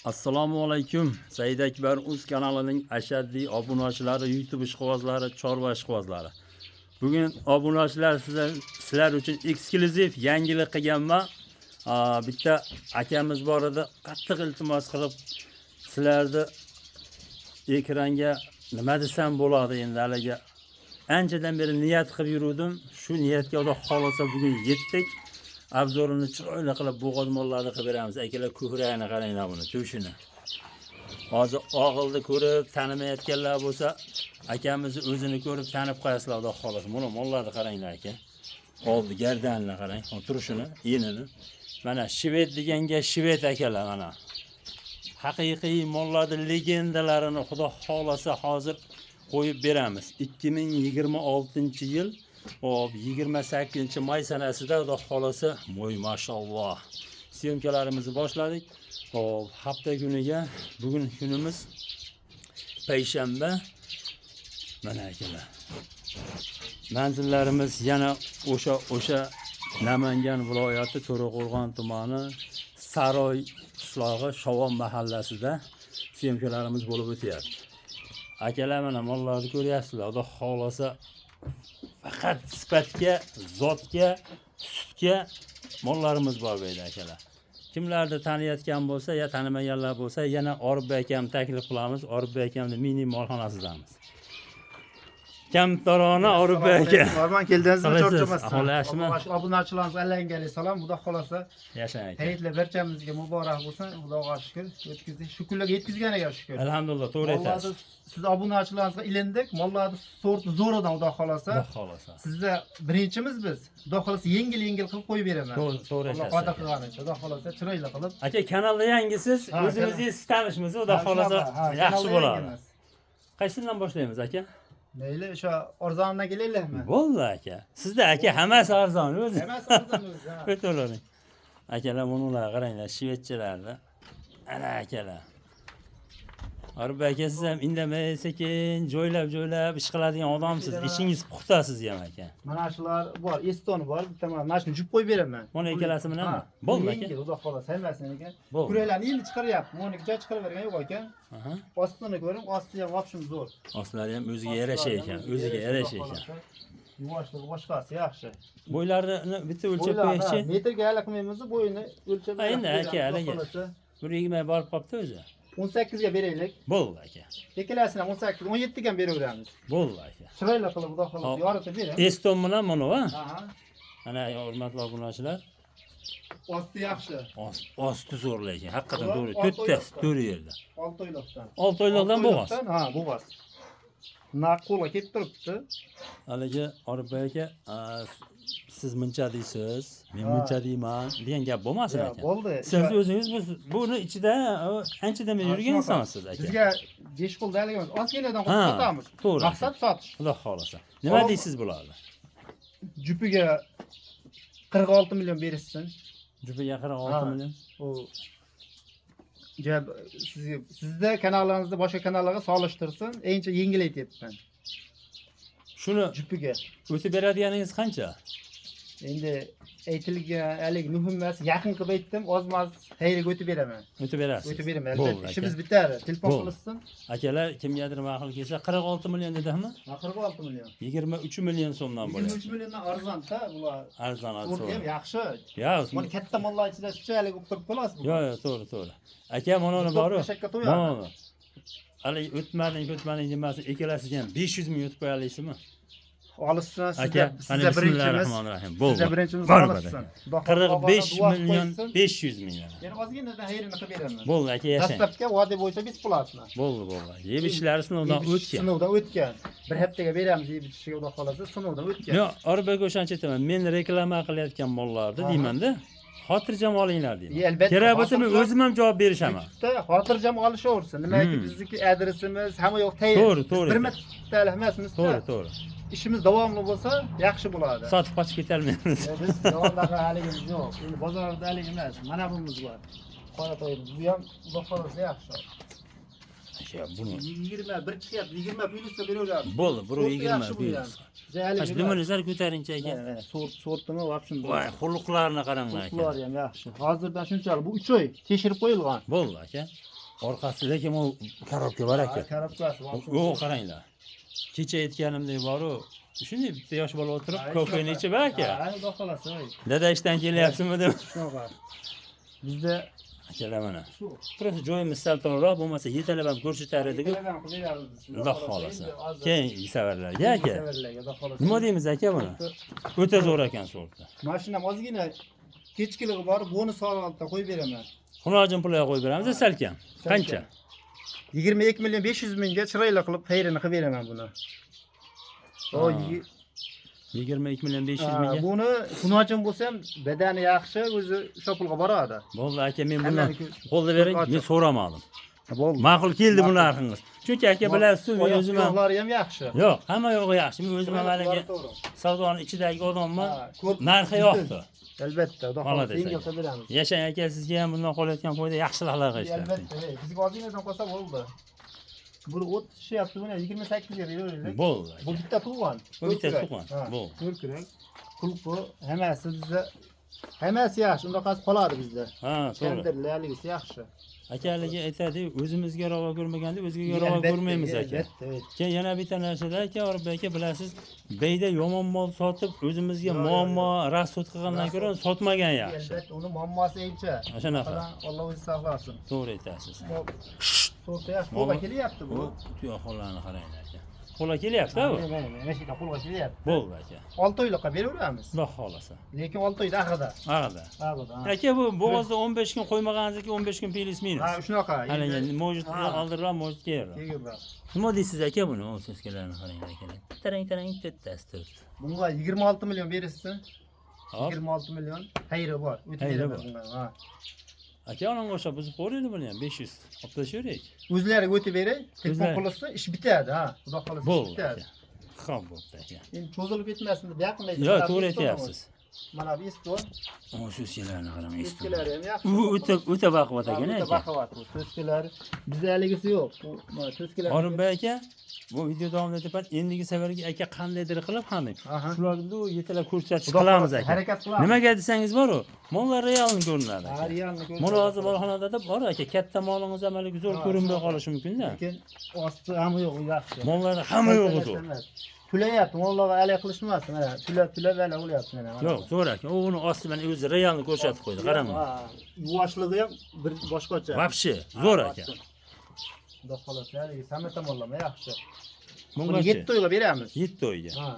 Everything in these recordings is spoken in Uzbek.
Assalomu alaykum. Said Akbar Uz kanalining ashaddiy obunachilari, YouTube ishqibozlari, chorva ishqibozlari. Bugun obunachilar sizlar uchun eksklyuziv yangilik qilganman. Bitta akamiz bor edi, qattiq iltimos qilib sizlarni ekranga nima desam bo'ladi endi haligi anchadan beri niyat qilib yuruvdim. Shu niyatga Xudo xohlasa bugun yetdik. Обзор ini chiroyli qilib bo'g'oz mollarni qilib beramiz. Akalar, ko'kragini qaranglar buni, to'shini. Hozir og'ilni ko'rib tanimayotganlar bo'lsa, akamizni o'zini ko'rib tanib qo'yasizlar, Xudo xohlasa. Buni mollarni qaranglar aka. Oldi gardanini qarang, turishini, enini. Mana shved deganga shved akalar mana. Haqiqiy mollarni legendalarini Xudo xohlasa hozir qo'yib beramiz. 2026-yil hop 28 may sanasida Xudo xohlasa, voy mashalloh. Съёмка larimizni boshladik. Hop, hafta kuniga bugun kunimiz payshanba. Mana akalar. Manzillarimiz yana o'sha Namangan viloyati To'raqo'rg'on tumani Saroy qishlog'i Shovon mahallasida съёмка larimiz bo'lib o'tyapti. Akalar, mana mollarni ko'ryapsizlar. Xudo xohlasa faqat sifatga, zotga, sutga mollarimiz bor bu yerda akalar. Kimlarni taniyotgan bo'lsa, ya tanimaganlar bo'lsa, yana Orifbek akamni taklif qilamiz. Orifbek akamni mini molxonasidamiz. Kamtarona Orifbek aka. Arman keldingizmi, Qalaysiz? charchamasdan. Ahvol yaxshimi? Obunachilarimiz Allohga salom. Xudo xolasa Yashang aka. hayitlar barchamizga muborak bo'lsin. Xudoga shukr. O'tkazdik. Shu kunlarga yetkazganiga shukr. Alhamdulillah, to'g'ri aytasiz. Mollarni siz obunachilarimizga ilindik. Mollarni sorti zo'ridan Xudo xolasa. Xudo xohlasa. Sizda birinchimiz biz. Xudo xolasa yengil yengil qilib qo'yib beraman. To'g'ri Alloh aytasiz. qodir Aka. qilganicha Xudo xolasa chiroyli qilib. Aka, kanalda yangisiz, Ha, o'zimizni kanal. siz tanishmiz, Xudo Ha, xohlasa shunaqa, ha, yaxshi kanalda bo'ladi. yangimiz. Qaysidan boshlaymiz aka? Mayli, o'sha arzonidan kelaylikmi? Bo'ldi aka. Sizda aka hammasi arzon o'zi. Hammasi arzon o'zi. Ha. O'tavering. Akalar, bunalar qaranglar, shvedchalarni. Ana akalar. Orif aka, siz ham indamay sekin joylab joylab ish qiladigan odamsiz. Ishingiz puxta siz ham aka. Mana shular bor, Eston bor, bitta mana shuni jup qo'yib beraman. Mana ikkalasi bilanmi? Ha, Bo'ldi aka. Yengil, xudo xohlasa hammasini ekan. Bo'ldi. Kuraklarni endi chiqaryapti. Buniki chiqarib bergan yo'q ekan. Aha. Ostini ko'ring, osti ham вообще zo'r. Ostlari ham o'ziga yarasha ekan, o'ziga yarasha ekan. Yuvoshligi boshqasi yaxshi. Bo'ylarini bitta o'lchab Bo'ylari, qo'yingchi. ha, metrga hali qilmaymiz, bo'yini o'lchab Ha, endi beramiz, aka, xudo haligi. xohlasa. 1.20 borib qolibdi o'zi. 18 ga beraylik. Bo'ldi aka. Ikkalasini ham 18, 17 ga ham beraveramiz. Bo'ldi aka. Chiroyli qilib xudo xohlasa Hop. yoritib beramiz. Eston bilan mana ha. Aha. Mana hurmatli obunachilar, Osti yaxshi. Osti zo'r lekin, haqiqatan Ular to'g'ri. olti To'rtta, oyliqdan. to'rt yerda. 6 oyliqdan. 6 oyliqdan bo'g'oz. Ha, bo'g'oz. Naq qo'lga kelib turibdi. Haligi Orifbek aka, siz muncha deysiz, men Ha. muncha deyman degan gap bo'lmasin Ya, aka. bo'ldi. Siz o'zingiz buni ichida anchadan beri Ha, yurgan shunaqa. insonsiz aka. Bizga besh qo'lda haligi emas, ozginadan Ha, qo'shib sotamiz. to'g'ri. Maqsad sotish. Xudo xohlasa. Nima Hop. deysiz bularni? Jupiga 46 million berishsin. Jupiga 46 Ha. million. U sizga sizda kanallaringizda boshqa kanallarga solishtirsin, ancha yengil aytyapman. Shuni Jupiga. o'tib beradiganingiz qancha? Endi aytilgan haligi muhim emas, yaqin qilib aytdim, ozmaz xayriga o'tib beraman. O'tib berasiz. O'tib beraman. Bo'ldi, Albatta, aka. ishimiz bitadi. Telefon Bo'ldi. qilishsin. Akalar, kimgadir ma'qul kelsa 46 million dedimi? Ha, 46 million. 23 million so'mdan bo'lyapti. 23 milliondan arzon-da bular. Arzon, To'g'ri ham arzon. yaxshi. Ya, Mana katta mollar ichida shunchalik bo'lib turib qolasiz. Yo'q, yo'q, to'g'ri, to'g'ri. Aka, mana uni boru. To'rt to'yadi. Mana uni. Hali o'tmading, o'tmading demasin, ikkalasiga ham 500 ming o'tib qo'ya olasizmi? Olishsin, Aka, sizda mana sizda birinchimiz. bismillahirrohmanirrohim. Bo'ldi. Sizda birinchimiz Bor olishsin. Xudo 45 duo qilib million qo'ysin. 500 ming yana. Yana ozginadan xayrini qilib beraman. Bo'ldi aka, yashang. Dastlabki va'da bo'yicha бесплатно. Bo'ldi, bo'ldi. Yeb ichishlari sinovdan o'tgan. Sinovdan o'tgan. Bir haftaga beramiz yeb ichishiga xudo xolasa sinovdan o'tgan. Yo'q, Orifbek, o'shancha aytaman. Men reklama qilayotgan mollarni deymanda, xotirjam olinglar deyman. Albatta, Kerak bo'lsa men xotirjam- o'zim ham javob berishaman. YouTube'da xotirjam olishaversin. Nimaki bizniki adresimiz hamma yoq tayyor. To'g'ri, Biz to'g'ri bir aytasiz. martalik emasmiz. To'g'ri, to'g'ri. Ishimiz davomli bo'lsa yaxshi bo'ladi. Sotib qochib ketolmaymiz. Biz yo'qdaqa haligimiz yo'q. Endi bozorda haligi emas. Mana bunimiz bor. Qora to'yimiz. Bu ham xudo xolasa yaxshi. Aka, buni 21 chiqyapti, 20 plyusga beraveramiz. Bo'ldi, bir Sorti 20 yaxshi buni plyus. ham. Jahli Mana emas. dumini ko'taringchi aka. Mana, sort sortini вообще. Voy, xulqlarini qaranglar aka. Xulqlari ham yaxshi. Hozirdan shunchalik bu 3 oy tekshirib qo'yilgan. Bo'ldi aka. Orqasi lekin u korobka bor aka. Korobkasi bor. Yo'q, qaranglar. Kecha aytganimdek boru, shunday bitta yosh bola o'tirib kofeni ichib aka. Ha, xudo xolasa, voy. Dada ishdan kelyapsizmi deb. Shunaqa. Bizda Akalar mana. shu Просто joyimiz sal torroq bo'lmasa yetalab ham ko'rsatar edik. Yetalab ham qilib beramiz. Xudo xolasa. Endi hozir Keyingi safarlarga aka. safarlarga, xudo xolasa. Nima deymiz aka buni? O'ta zo'r ekan sorti. Mashinam ozgina kechkilig'i bor, bonus holatda qo'yib beraman. Xunojin pulga qo'yib beramiz salkam. Qancha? 22 million 500 mingga chiroyli qilib xayrini qilib beraman buni. O, Ha, 22 million 500 ha, mingga. Buni xunojin bo'lsa ham badani yaxshi, o'zi o'sha pulga boradi. Bo'ldi aka, men bundan Hammani qo'lda bering, ko'z men ochiq. so'ramadim. Bo'ldi. Ma'qul keldi bu narxingiz. Chunki aka bilasiz, men Oyoq o'zim ham tuyoqlari ham yaxshi. Yo'q, hamma yo'g'i yaxshi. Men o'zim ham haligi To'g'ri. savdoni ichidagi odamman. Ha, ko'p Narxi yoqdi. Albatta, xudo xohlasa Молодец yengil aka. qilib beramiz. Yashang aka, sizga ham bundan qolayotgan foyda yaxshiliklar ishlatdi. Albatta, hey, bizga ozginadan qolsa bo'ldi. Buni 30 tushyapti, buni 28 ga beraveraylik. Bo'ldi. Bu bitta tug'an. Bu bitta tug'an, Ha, bo'ldi. Ko'rkirak. Xulqi hammasi bizda hammasi yaxshi, undaqasi qoladi bizda. Ha, to'g'ri. Chandirlar haligisi yaxshi. Aka haligi aytadi, o'zimizga ravo ko'rmaganda o'zgaga ravo Albatta, ko'rmaymiz aka. Albatta, evet. Keyin yana bitta narsada aka, Orifbek aka bilasiz, beyda yomon mol sotib o'zimizga Yo'q, yo'q, muammo rasxod qilgandan Rasxod. ko'ra sotmagan yaxshi. Albatta, uni muammosi encha. Shunaqa. Alloh o'zi saqlasin. To'g'ri aytasiz. Sorti yaxshi, Mol- qo'lga kelyapti bu. Bu tuyoqlarni qaranglar aka. Qo'lga kelyapti bu. Mana, mana shu yerda qo'lga kelyapti. Bo'ldi aka. 6 oylikqa beraveramiz. Xudo xohlasa. Lekin 6 oyda axirida. Ag'da. Axirida. ha. Aka bu bo'g'ozda 15 kun qo'ymaganingizga 15 kun plyus minus. Ha, shunaqa. Haligi mavjud Ha. oldinroq mavjud keyinroq. Keyinroq. Nima deysiz aka buni? O so'zkalarni qaranglar akalar. Tarang tarang to'rttasi turibdi. Bunga 26 million berishsin. Hop. 26 million xayri bor. O'tib Xayri beraman bor. bunga. Ha. Aka onamga o'xshab buzib qo'yaylik buni ham 500. Olib tashlayveraylik. O'zlariga o'tib beray, telefon O'zlari. qilishsa ish bitadi, ha. Xudo xohlasa ish Bo'ldi bitadi. aka. Xo'p bo'pti aka. Endi cho'zilib ketmasin deb yaqinlaydi. Yo'q, to'g'ri aytyapsiz. Mana bu eston, O so'zkalarni qarang, eston. eskilari ham yaxshi. U o'ta o'ta baquvvat Ha, ekan o'ta aka. baquvvat bu so'zkalari. Bizda haligisi yo'q. Bu mana so'zkalar. Orifbek aka, bu video davomida aytyapman, endigi safargi aka qandaydir qilib qanday. Aha. Shularni u yetalab ko'rsatish Xudo qilamiz xohlasa, aka. harakat qilamiz. Nimaga desangiz bor-u, mollar realni ko'rinadi. Ha, aka. realni ko'rinadi. Mol hozir bolxonada deb bor aka, katta molingiz ham haligi zo'r Ha, ko'rinmay shunaqa. qolishi mumkin-da. Lekin osti hamma yo'q, u yaxshi. Mollar hamma yo'g'i zo'r. To'layapti, mollarga alay qilishmas. Mana to'lab to'lab alay qilyapti mana. mana. Yo'q, zo'r aka. U uni osti mana o'zi realni ko'rsatib qo'ydi, qarang. Ha, Yuvoshligi ham bir boshqacha. Вообще zo'r aka. Xudo xohlasa, haligi hamma tomonlama yaxshi. Buni Bungacha 7 oyga beramiz. 7 oyga. Ha.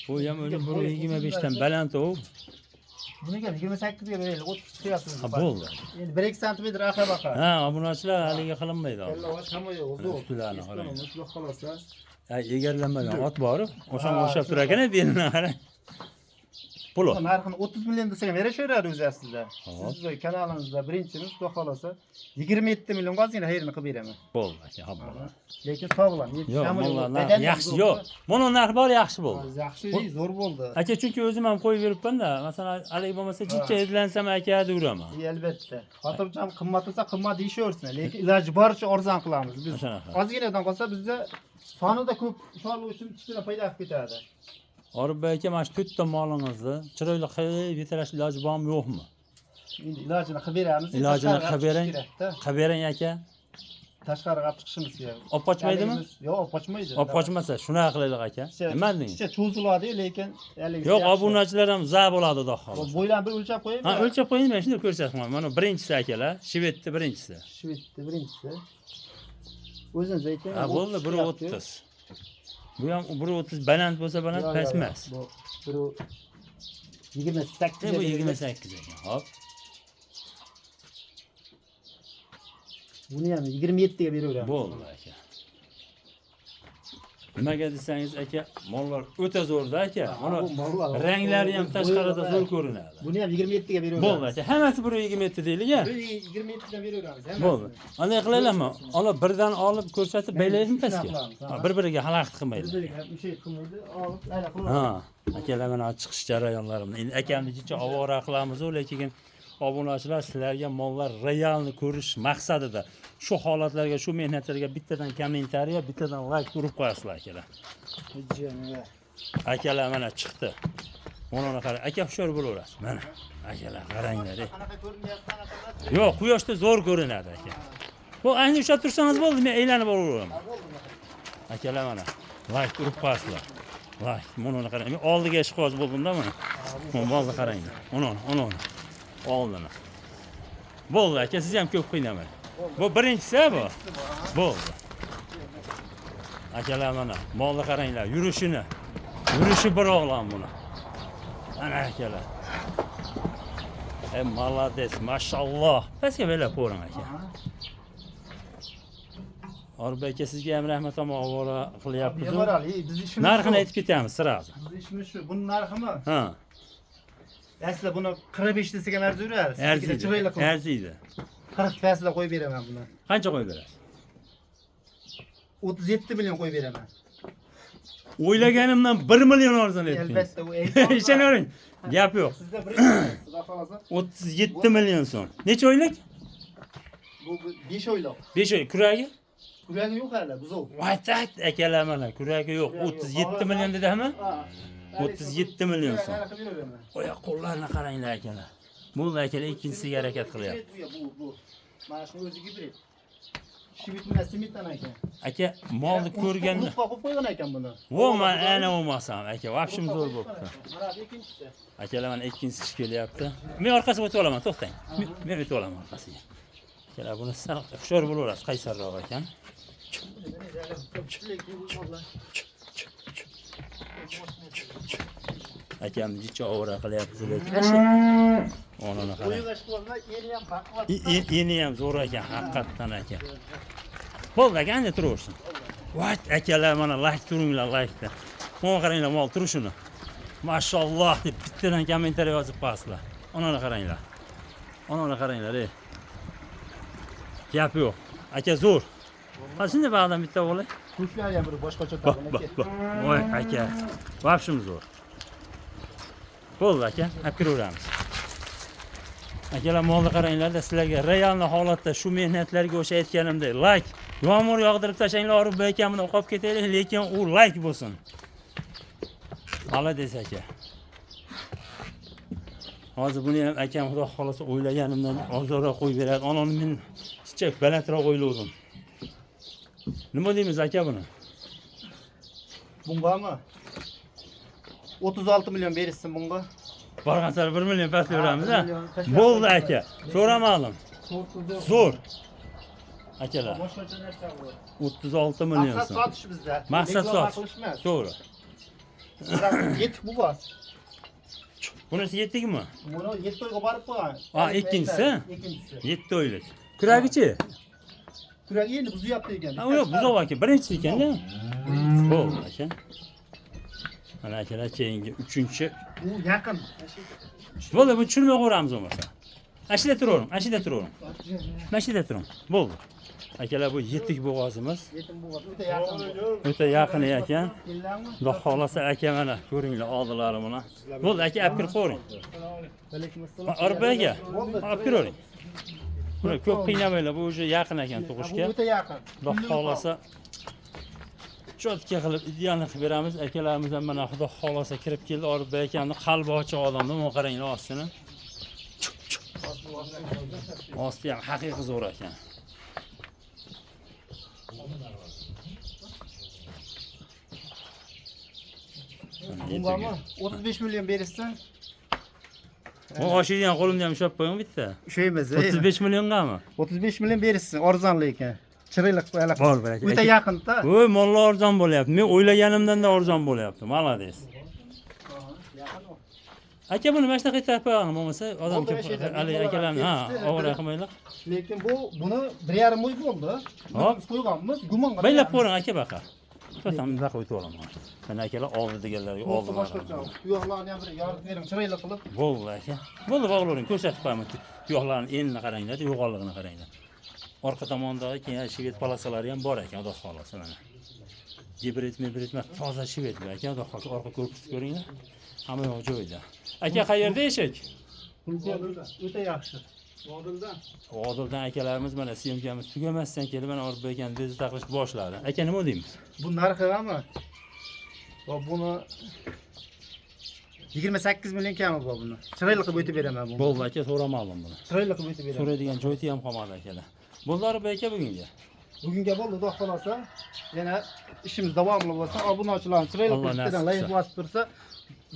Bu ham o'zi 1.25 dan baland u. Buni ham 28 ga beraylik, 30 chiqyapti. Ha, bo'ldi. Endi 1-2 santimetr axir baqa. Ha, obunachilar haligi qilinmaydi hozir. Kalla osh hamma yo'q, zo'r. Ustilarini qarang. Xudo xohlasa. Ha, egarlanmagan ot bor, o'shanga Ha, o'xshab turar ekan belini qarang. Puli. Narxini 30 million desak ham berishaveradi o'zi aslida. Hop. Siz kanalimizda birinchimiz, xudo xohlasa 27 millionga ozgina xayrini qilib beraman. Bo'ldi aka, hop bo'ldi. Lekin sog'lom. Yo'q, hamma yo'q, mollar narxi badani yaxshi, zo'r. yo'q. Mana narx bor, yaxshi bo'ldi. Yaxshi, zo'r bo'ldi. Aka, chunki o'zim ham qo'yib yuribman-da. Masalan, haligi bo'lmasa jicha izlansam aka deyveraman. Albatta. Xotirjam qimmat bo'lsa qimmat deyishaversin, lekin iloji boricha arzon qilamiz biz. Shunaqa. Ozginadan qolsa bizda sonida ko'p ishonlik uchun kichkina foyda olib ketadi. Orifbek aka, mana shu to'rtta molingizni chiroyli qilib yetalash iloji bormi, yo'qmi? Endi ilojini qilib beramiz. Ilojini Tashqariga qilib bering. olib chiqish kerak-da. Qilib bering aka. Tashqariga olib chiqishimiz kerak. Olib qochmaydimi? Yo'q, olib qochmaydi. Olib qochmasa shunaqa qilaylik aka. Nima dedingiz? Picha cho'ziladi, lekin haligi Yo'q, obunachilar ham za bo'ladi xudo xohlasa. Bo'ylarni bir o'lchab qo'yaymi? Ha, o'lchab qo'ying, men shunday ko'rsatman. Mana birinchisi akalar, Shvedni birinchisi. Shvedni birinchisi. O'zingiz ayting. Ha, bo'ldi, 1.30. Bu ham 1.30 baland bo'lsa baland, past emas. Bu 1.28. Bu 28 ekan. Hop. Buni ham 27 ga beraveramiz. Bo'ldi aka. Nimaga desangiz aka, mollar o'ta zo'rda aka. Mana bu mollar- ranglari ham tashqarida zo'r ko'rinadi. Buni ham 27 ga beraveramiz. Bo'ldi aka, hammasi 1.27 deylik a. 1.27 dan beraveramiz hammasi. Bo'ldi. Anday qilaylikmi? Olib birdan olib ko'rsatib baylaylikmi pastga? Shunaqa qilamiz, ha. Bir-biriga xalaqit qilmaydi. Bir-biriga o'sha qilmaydi, olib layla qilib. Ha, akalar mana chiqish jarayonlarini. Endi akamni jicha ovora qilamiz u, lekin Obunachilar, sizlarga mollar realni ko'rish maqsadida shu holatlarga, shu mehnatlarga bittadan kommentariya, bittadan like urib qo'yasizlar akalar. Akalar mana chiqdi. Mana qarang, aka hushyor bo'laverasiz. Mana akalar qaranglar. Qanaqa ko'rinyapti, anaqa emas. Yo'q, quyoshda zo'r ko'rinadi aka. Bu ayni ushlab tursangiz bo'ldi, men aylanib boraveraman. Akalar mana like urib qo'yasizlar. Like, mana qarang. Men oldiga ishqiboz bo'ldim-da mana. Mana molni qaranglar. Uni. Oldini. Bo'ldi aka, siz ham ko'p qiynamang. Bu birinchisi bu. Bo'ldi. Akalar mana molni qaranglar, yurishini. Yurishi bir o'g'lon buni. Ana akalar. Молодец, mashalloh. Pastga belab ko'ring aka. Orbi aka, sizga ham rahmat, ammo ovora qilyapmiz. Biz ishimiz narxini aytib ketamiz sразу. Biz ishimiz shu. Buning narximi? Ha. Aslida buni 45 desak ham arziyveradi. Arziydi. Chiroyli qilib. Arziydi. 40 pastida qo'yib beraman buni. Qancha qo'yib berasiz? 37 million qo'yib beraman. O'ylaganimdan 1 million arzon aytdingiz. Albatta, u Ishonavering. Gap yo'q. Sizda birinchi, xudo xolasa. 37 million so'm. Necha oylik? Bu 5 oylik. 5 oy. Kuragi? Kuragi yo'q hali, buzov. Vaytat akalar mana kuragi yo'q. 37 million dedimi? 37 million so'm. Oyoq qo'llarini qaranglar akalar. Bo'ldi akalar, ikkinchisiga harakat qilyapti. Bu. Mana shuni o'zi gibrid. Shivit bilan simitan aka. Aka, molni ko'rganda Urug'qa qo'yib qo'ygan ekan buni. Vo, man ana bo'lmasam aka, vapshim zo'r bo'pti. Mana bu ikkinchisi. Akalar mana ikkinchisi ish kelyapti. Men orqasiga o'tib olaman, to'xtang. Men o'tib olaman orqasiga. Akalar buni sal hushyor bo'laverasiz, qaysarroq ekan. Akam jicha ovora qilyapti lekin. Onani qarang. Eni ham zo'r ekan, haqiqatdan aka. Bo'ldi aka, endi turaversin. Voy akalar, mana like turinglar, like-da. Mana qaranglar mol turishini. Mashalloh deb bittadan kommentariy yozib qo'yasizlar. Onani qaranglar. Onani qaranglar, ey. Gap yo'q. Aka zo'r. Ha, shunday bag'dan bitta o'g'li. Kuchlar ham bir boshqacha tag'in aka. Voy aka. Vapshim zo'r. Bo'ldi aka, olib kiraveramiz. Akalar molni qaranglar-da, sizlarga realni holatda shu mehnatlarga o'sha aytganimdek like, yomg'ir yog'dirib tashlanglar, Orif aka buni qolib ketaylik, lekin u like bo'lsin. Молодец aka. Hozir buni ham akam xudo xolasa o'ylaganimdan ozroq qo'yib beradi. Onani men chichak balandroq o'ylovdim. Nima deymiz aka buni? Bungami? 36 million berishsin bunga. Borgan sari 1 million pastlayveramiz ha. Ha, 1 million tashlab Bo'ldi aka. So'ramadim. Zo'r. Akalar. Boshqacha narsa bu. 36 million Maqsad so'm. sotish bizda. Maqsad Reklama sotish. qilish emas. To'g'ri. Yetik bu bos. Bunisi yetikmi? Buni 7 oyga borib qo'ygan. Ha, ikkinchisi? Ikkinchisi. 7 oylik. Kuragichi? Kuragi endi buzyapti ekan. Ha, yo'q, buzov aka, birinchisi ekanda. Bo'ldi aka. Mana akalar keyingi 3-chi. Bu yaqin. Bo'ldi, buni tushirmay qo'yamiz bo'lmasa. Ashida turavering, ashida turavering. Mana shu yerda turing. Bo'ldi. Akalar bu yetik bo'g'ozimiz. Yetim bo'g'oz o'ta yaqin. O'ta yaqin ekan. Xudo xolasa aka mana ko'ringlar oldilari bilan. Bo'ldi aka, olib kirib qo'ying. Alaykum assalom. Orif aka, olib kiravering. Buni ko'p qiynamanglar, bu уже yaqin ekan tug'ishga. Bu o'ta yaqin. Xudo xolasa chotka qilib idealni qilib beramiz. Akalarimiz ham mana xudo xolasa kirib keldi. Orif akamni qalbi ochiq odamda, mana qaranglar ostini. Osti ham haqiqiy zo'r ekan. Bungami 35 million berishsin. Bu oshiyni ham qo'limda ham ushlab qo'ying bitta. Ushlaymiz. 35 millionngami? 35 million berishsin, arzonli ekan. Chiroyli qilib. Bor bir aka. O'ta yaqin-da. Voy, mollar arzon bo'lyapti. Men o'ylaganimdan da arzon bo'lyapti. Молодец. Aka buni mana shunaqa aytib qo'yag'in, bo'lmasa odam ko'p haligi akalarni, ha, ovora qilmanglar. Lekin bu buni 1,5 oy bo'ldi. Hop. Biz qo'yganmiz, gumon qilib. Baylab qo'ying aka baqa. To'xtam, bunaqa o'tib olaman. Mana akalar oldi deganlarga oldi. Boshqacha. Tuyoqlarni ham bir yoritib bering, chiroyli qilib. Bo'ldi aka. Bo'ldi, bog'lavering, ko'rsatib qo'yaman. Tuyoqlarni enini qaranglar, yo'g'onligini qaranglar. Orqa tomondagi keyin shved polosalari ham bor ekan, xudo xolasa mana. Gibrid, mibrid emas, toza shved bu aka, xudo xolasa orqa korpusni ko'ringlar. Hamma yoq joyida. Aka qayerda eshik? Xulqi ham o'ta yaxshi. Vodildan. Odildan akalarimiz mana съёмка miz tugamasdan kelib mana Orifbek akani bezovta qilishni boshladi. Aka, nima deymiz? Bu narxi hammi? Va buni 28 million kami bor buni. Chiroyli qilib o'tib beraman buni. Bo'ldi aka, so'ramadim buni. Chiroyli qilib o'tib beraman. So'raydigan joyi ham qolmadi akalar. Bo'ldi Orifbek aka bugunga. Bugunga bo'ldi, xudo xolasa. Yana ishimiz davomli bo'lsin. Obunachilarni chiroyli Alloh qilib nasib bittadan layk qilsa. bosib tursa,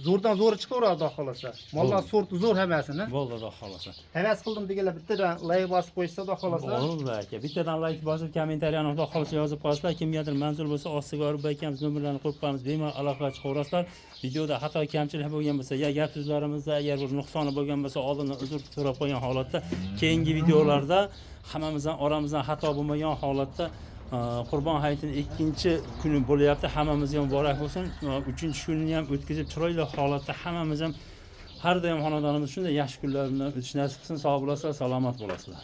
zo'rdan zo'ri chiqaveradi xudo xolasa. Mollar Bo'ldi. sorti zo'r hammasini. Bo'ldi, xudo xolasa. Havas qildim deganlar bittadan layk bosib qo'yishsa xudo xolasa. Bo'ldi aka. Bittadan layk bosib, kommentariyani xudo xolasa yozib qo'yasizlar. Kimgadir manzur bo'lsa, ostiga Orifbek akamiz nomerlarini qo'yib qo'yamiz. Bemalol aloqaga chiqaverasizlar. Videoda xato kamchilik bo'lgan bo'lsa, ya gap so'zlarimizda agar bir nuqsoni bo'lgan bo'lsa, oldindan uzr so'rab qo'ygan holatda keyingi videolarda hammamizdan oramizdan xato bo'lmagan holatda Qurbon hayitining ikkinchi kuni bo'lyapti. Hammamizga muborak bo'lsin. Uchinchi kunini ham o'tkazib chiroyli holatda hammamiz ham har doim xonadonimiz shunday yaxshi kunlar bilan o'tish nasib qilsin. Sog' bo'lasizlar, salomat bo'lasizlar.